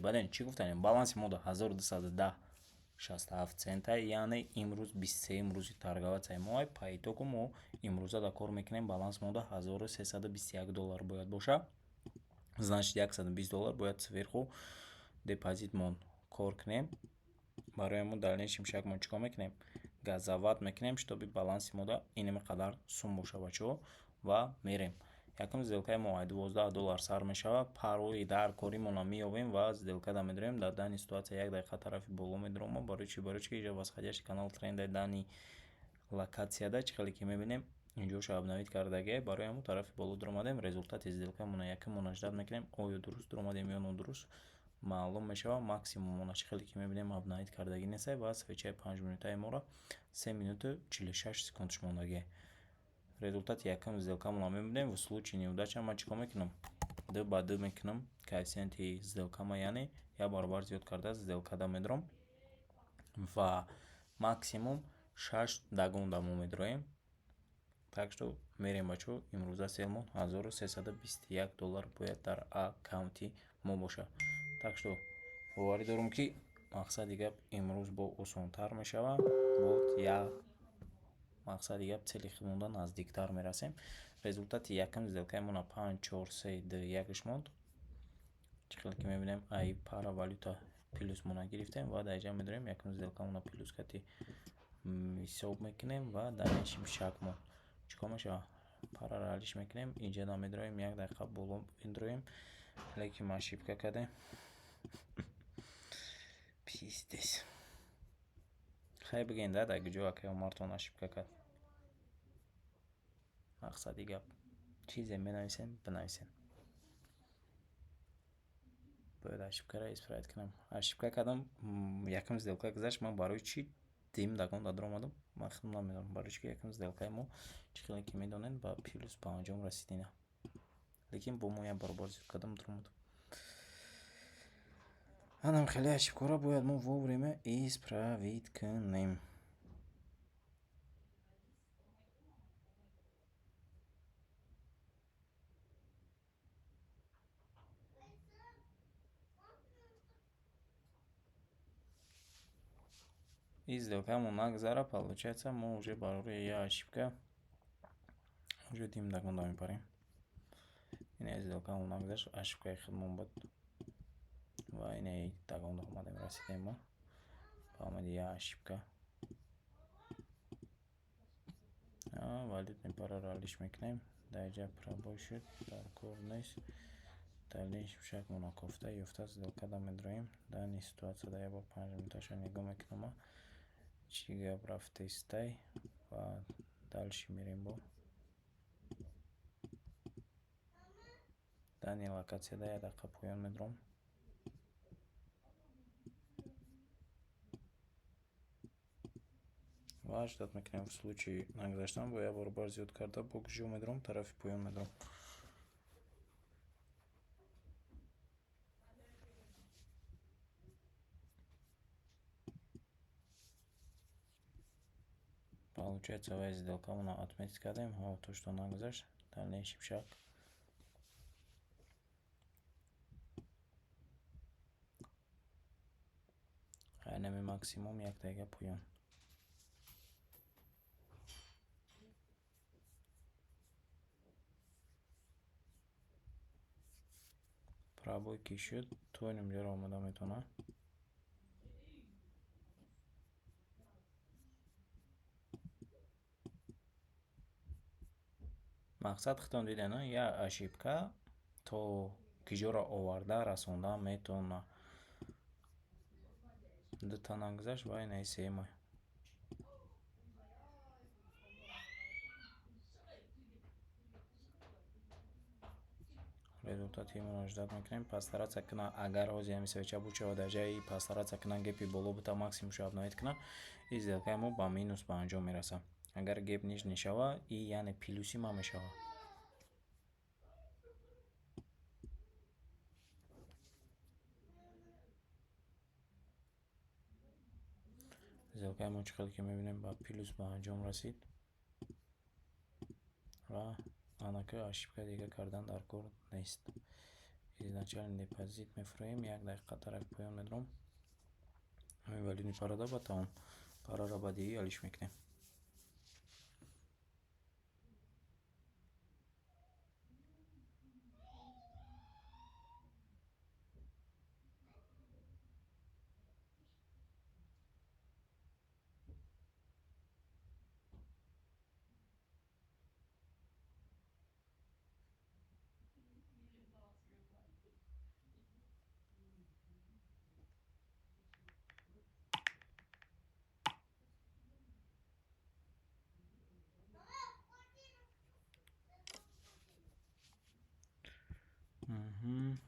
Баъден чӣ гуфтанем? Баланси мо да 1210,67 цента, яъне имрӯз 23-юм рӯзи торговаться моай. По итогу мо имрӯза да кор мекунем, баланс мо да 1321 доллар бояд боша. Значит, 120 доллар бояд сверху депозитмон кор кунем. Барои мо дальнейшем шаг мо чӣ кор мекунем? Газават мекунем, чтобы баланси мо да инаме қадар сум боша, бачаҳо, ва мерем. Якум сделкаи мо ай 12 доллар сар мешавад. Парои дар коримона меёбем ва сделкада медорем. Дар данный ситуация як дақиқа тарафи боло медорам. Барои чӣ? Барои чӣ ки инҷа восходящий канал тренда данный локатсияда, чӣ хеле ки мебинем, инҷоша обновить кардагиай. Барои ҳамон тарафи боло дуромадем. Результати сделкамона якумона ждать мекунем. Оё дуруст дуромадем ё нодуруст, маълум мешавад. Максимумона, чӣ хеле ки мебинем, обновить кардагӣ нестай ва свечаи 5 минутаи моро 3 минуту 46 секундш мондагиай. Результати якум сделкамона мебинем. В случае неудача ман чӣ кор мекунам? Ду ба ду мекунам коэффициенти сделкама, яъне як баробар зиёд карда сделкада медорам ва максимум шаш догонда мо медроем. Так что мерем, бачаҳо. Имрӯза селмон 1321 доллар бояд дар аккаунти мо бошад. Так что боварӣ дорам, ки мақсади гап имрӯз бо осонтар мешавад. Вот як мақсади гап, цели худмонда наздиктар мерасем. Результати якум сделкаи мона панҷ, чор, се, ду, якш монд. Чӣ хеле ки мебинем, ай пара валюта плюс мо нагирифтем ва дар инҷа медорем, якум сделкамона плюс кати ҳисоб мекунем ва дальнейшем шаг мо чӣ кор мешавад? Параро ҳаллиш мекунем. Инҷа намедроем, як дақиқа боло медроем, лекин ма ошибка кардем. Пиздец. Хай, бигӯен, да, дар куҷо акай Умартон ошибка кард? Мақсади гап, чизе менависем, бинависем. Бояд ошибкаро исправить кунам. Ошибка кардам, якум сделка гузашт. Ман барои чӣ дим догонда дуромадам, ман худам намедонам. Барои чӣ ки якум сделкаи мо, чӣ хеле ки медонед, ба плюс ба анҷом расидина, лекин бо мо як баробар зиёд кардам, дуромадам. Анам хеле ошибкаро бояд мо вовремя исправить кунем. И сделкамон нагзара, получается, мо уже барои як ошибка уже дим догонда мепарем. Ина сделкамон нагзашт, ошибкаи худмон буд ва инаи догонда омадем, расидем мо ба омади як ошибка. Валютный параро ҳаллиш мекунем. Дар инҷа пробой шуд, дар кор нест. Дальнейшем шаг мона кофта ёфта сделкада медроем. Данный ситуация да як бор 5 минуташа нигоҳ мекунам, чӣ гап рафтестай, ва дальше мерем. Бо данный локатсияда як дақиқа поён медорам ва ждать мекунем. В случае нагзаштан бо як баробар зиёд карда бо куҷо медорам? Тарафи поён медорам. Получается, вай сделкамона отметить кардем, то что нагзашт. Дальнейший шаг айнами максимум як дақиқа поён. Пробой ки шуд, то инҷоро омода метавонад. Мақсад худтон дидед, як ошибка то киҷоро оварда расонда метавонад. Дута нагузашт ва инаи сеюма. Результати имонро ждать мекунем. Постараться кунад, агар ҳозир ҳамин свеча буд шавад, дар ҷайи постараться кунад гепи боло бута, максимумшо обновить кунад, и сделкаи мо ба минус ба анҷом мерасад. Агар геп нижний шавад, и яъне плюси ман мешавад. Сделкаи мо, чӣ хеле ки мебинем, ба плюс ба анҷом расид ва анака ошибка дига кардан дар кор нест. Изначальный депозит мефурӯем, 1 дақиқа тарафи поён медорам. Ҳамин валютный парада ба тамом. Параро ба дигӣ алиш мекунем. Мгм.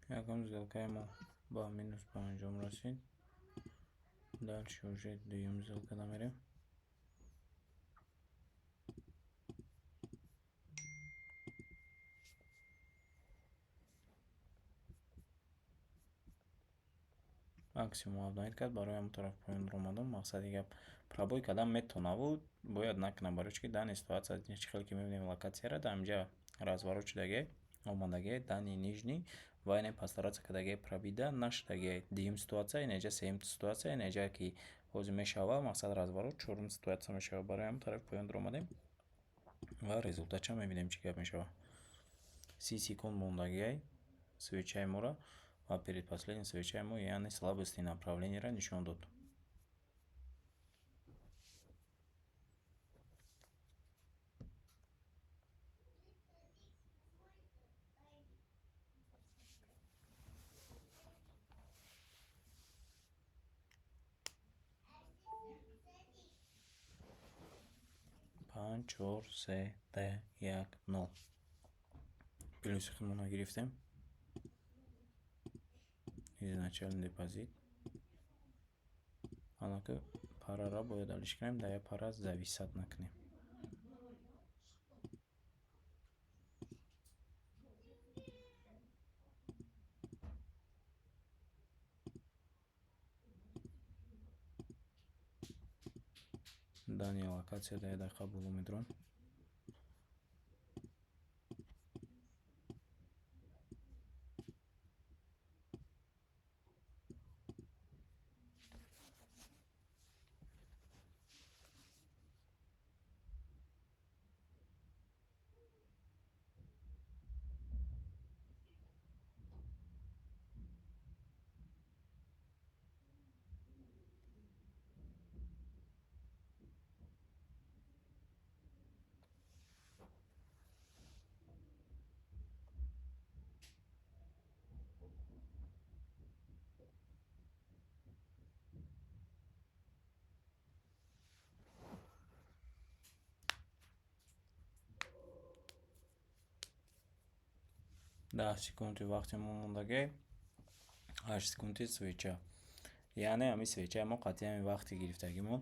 Якум сделкаи мо ба минус ба анҷом расид. Дальше уже дуюм сделкада мерем. Максимум обновить кард, барои ҳамон тараф поён омадам. Мақсади гап, пробой кардан метонаву бояд накунам, барои чӣ ки данный ситуация чӣ хеле ки мебинем, локатсияра дар ҳаминҷа разворот шудагиай, омадагиай данный нижний ва ине постараться кардагиай, пробида нашудагиай. Дуюм ситуация инеҷа, сеюм ситуация инеҷа, ки ҳозир мешава, мақсад, разворот чорум ситуация мешава. Барои ҳамон тарафи поён омадем ва результатша мебинем, чӣ гап мешава. 30 секунд мондагиай свечаи моро ва предпоследний свечаи мо, яъне слабости направлениеро нишон дод. Панҷ, чор, се, ду, як, нол. Плюси худмонро гирифтем. Изначальный депозит. Анака параро бояд алиш кунем, дар як пара зависать накунем. Данный локация дар 1 дақиқа боло медорам. 10 секунди вақти мо мондагӣ, 8 секунди свеча, яъне ҳамин свечаи мо қатъи ҳамин вақти гирифтагимон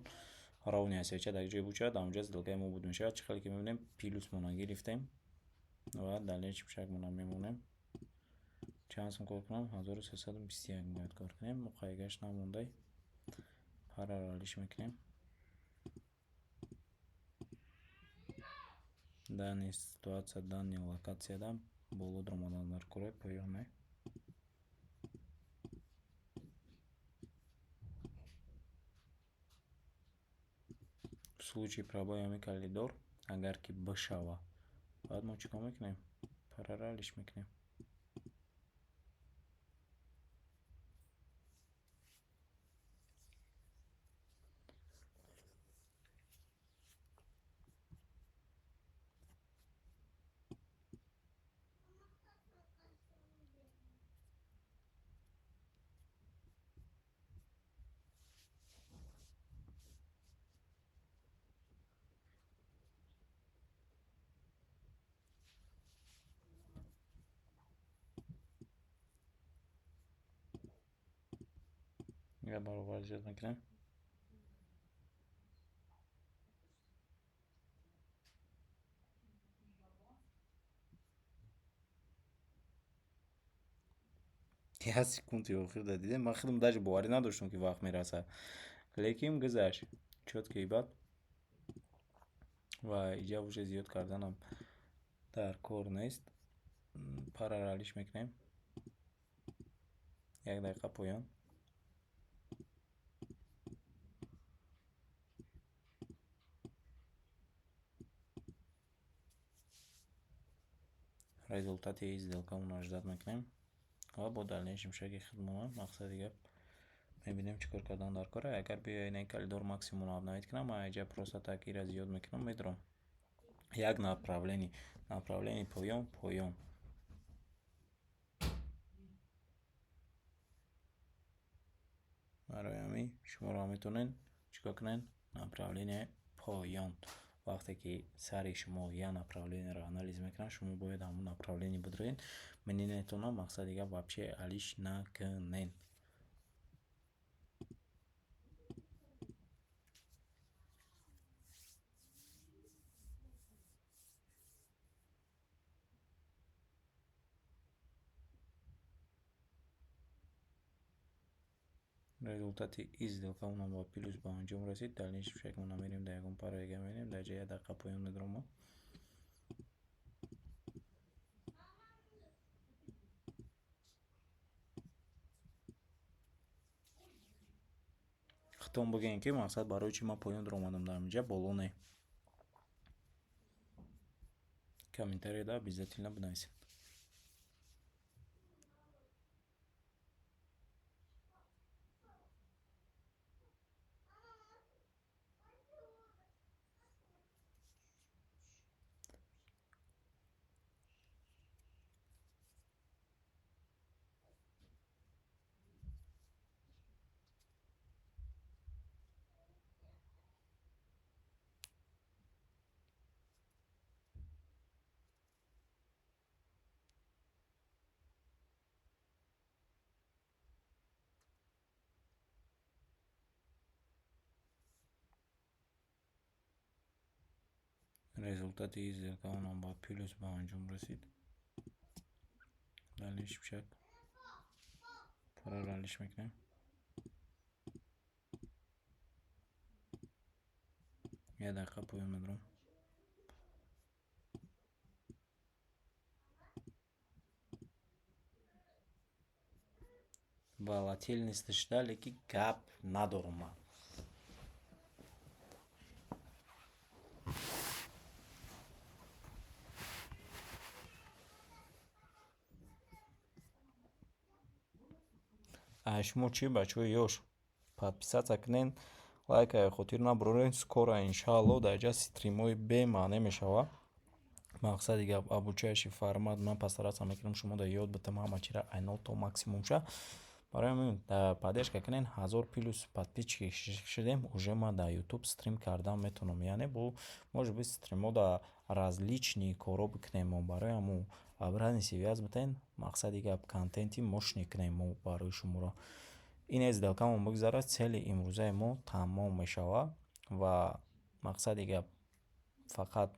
ровный свеча дар ҷое буд шавад, дар онҷа сделкаи мо буд мешавад. Чӣ хеле ки мебинем, плюсмона гирифтем ва далели чипшакмона мемонем. Чанд сум кор кунам? 1321 бояд кор кунем. Муқайгаш намондай, параро алиш мекунем. Данный ситуация, данный локатсияда боло даромадан дар кораи поёне. В случаи пробои ҳамин коридор агар ки бишава, баъд мо чӣ кор мекунем? Параро алиш мекунем. Як баробар зиёд мекунем. Як секунди охир да дидем, ман худам даже боварӣ надоштам, ки вақт мерасад, лекин гузашт чётко бад. Ва иҷа уже зиёд карданам дар кор нест. Параро алиш мекунем, як дақиқа поён. Результати сделкамонро ждать мекунем ва бо дальнейшем шаги худмона, мақсади гап, мебинем, чӣ кор кардан дар кора. Агар биёя ин коридор максимумро обновить кунам, ман иҷа просто так ира зиёд мекунам, медурам як направление, направление поён, поён. Барои ҳамин шуморо метавонед чӣ кор кунед? Направление поён. Вақте ки сари шумо як направлениеро анализ мекунад, шумо бояд ҳамон направление бидроед, мнениятонро, мақсади гап, вообще алиш накунед. Результати ин сделкамонам ба плюс ба анҷом расид. Дальнейшем шакмона мерем, дар ягон параи дига мерем, дар ҷа як дақиқа поён медурам мо. Худтон бигӯем, ки мақсад, барои чӣ ман поён дуромадам дар ҳаминҷа, боло не? Комментарияда обязательно бинависед. Результати ин сделкамонам ба плюс ба анҷом расид. Дальнейшем шак параро алиш мекунем, як дақиқа поён медурам. Волатильность шуда, лекин гап надорам ман. Шумо чӣ, бачаҳои ёш, подписаться кунед, лайкае хотир набароред. Скоро, иншаалло, дар ҷа стримҳои бемаъне мешавад. Мақсади гап, обучающий формат. Ман постараться мекунам, шуморо ёд битам ҳама чиро ай нол то максимумша. Барои ҳамин поддержка кунед. 1000 плюс подписчики шудем уже, ман дар Ютуб стрим кардан метавонам, яъне бо может быть стримҳо дар различные корҳо бикунем мо. Барои ҳамун обратный связь битен. Мақсади гап, контенти мощный кунем мо барои шуморо. Ин сделкамон бигзарад, цели имрӯзаи мо тамом мешавад. Ва мақсади гап, фақат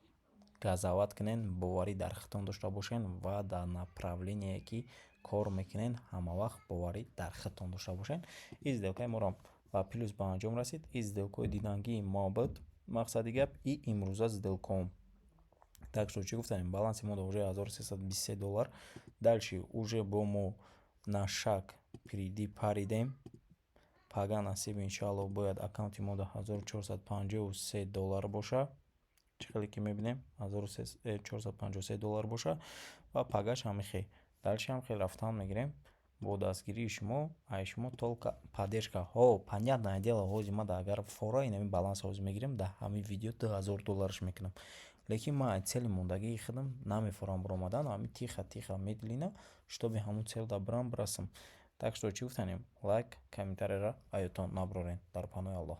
газават кунед, боварӣ дар худтон дошта бошед ва дар направление, ки кор мекунед, ҳамавақт боварӣ дар худтон дошта бошед. Ин сделкаи моро ба плюс ба анҷом расид. Ин сделкаҳои дидангии мо буд, мақсади гап, и имрӯза сделкаом. Так что чӣ гуфтанем? Баланси мо уже 1323 доллар. Дальше уже бо мо на шаг впереди паридем. Пага насиб, иншаалло, бояд аккаунти мо до 1453 доллар боша. Чӣ хеле ки мебинем, 1453 доллар боша ва пагаш ҳамихе. Дальше ҳам хел рафтан мегирем бо дастгирии шумо. Ай шумо только поддержка. Ҳо, понятное дело, ҳози ма агар фора инами баланс ҳозир мегирем, дар ҳамин видео 2000 доллараш мекунам, лекин ман аз цели мондагии худам намефорам баромадан. Ҳамин тихо, тихо, медленно, чтобы ҳамун целда бирам, бирасам. Так что чӣ гуфтанем? Лайк, комментарийро аётон набарорен. Дар паноҳи Аллоҳ.